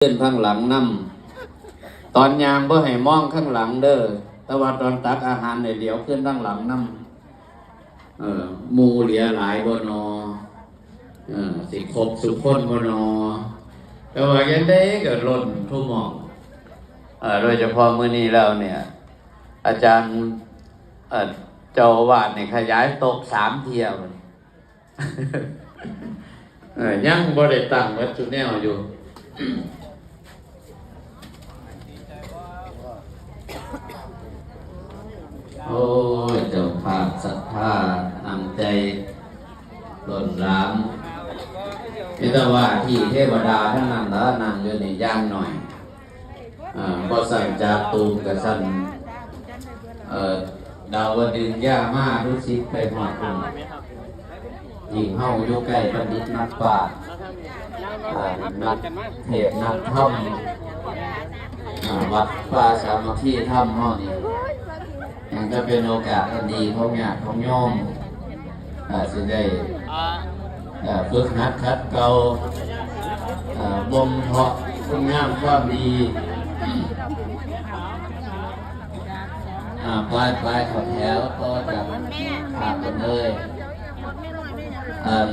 ຄືນທາງຫຼັງນຳ. ຕອນຍ່າງບໍ່ໃຫ້ມອງຂ້າງຫຼັງເດີ້, ແຕ່ວ່າຕອນຕັກອາຫານໃຫ້ຫຼຽວຄືນທາງຫຼັງນຳ. ເອີ ໝູ່ເຫຼືອຫຼາຍບໍ່ນໍ? ເອີ ຊິຄົບຊຸຄົນບໍ່ນໍ? ແຕ່ວ່າຈັ່ງໃດກໍລົ້ນທຸໝ່ອງ. ເອີ ໂດຍສະເພາະມື້ນີ້ແລ້ວເນ່ຍ ອາຈານ ເອີ ເຈົ້າອາວາດນີ້ຂະຫຍາຍໂຕະສາມເທື່ອ. ເອີ ຍັງບໍ່ໄດ້ຕັ້ງໝົດຊຸແນວຢູ່. ໂອ້ຍ ເຈົ້າພາບສັດທາ ນ້ຳໃຈລົ້ນຫຼາມ. ມີແຕ່ວ່າທີ່ເທວະດາທັງນັ້ນລະ ນັ່ງຢູ່ນີ້ຢ່າງໜ້ອຍ. ອ່າ ບໍ່ຊັ້ນຈາກຕູມກະຊັ້ນ ເອີ ດາວະດຶງ ຢາມາ ດຸສິດ ໄປຮອດພຸ້ນ. ຍິ່ງເຮົາຢູ່ໃກ້ບັນດິດນັກປາດ ເອີ ນັກເທດນັກທຳ ອ່າ ວັດປ່າສາມັກຄີທຳເຮົານີ້ ມັນກໍເປັນໂອກາດອັນດີຂອງຍາດຂອງໂຍມ ອ່າ ຊິໄດ້ ອ່າ ຝຶກຫັດຂັດເກົາ ອ່າ ບົ່ມເພາະຄຸນງາມຄວາມດີ. ອ່າ ໄປໆ ເຂົ້າແຖວຕໍ່ຈາກພະເພິ່ນເລີຍ. ອັນ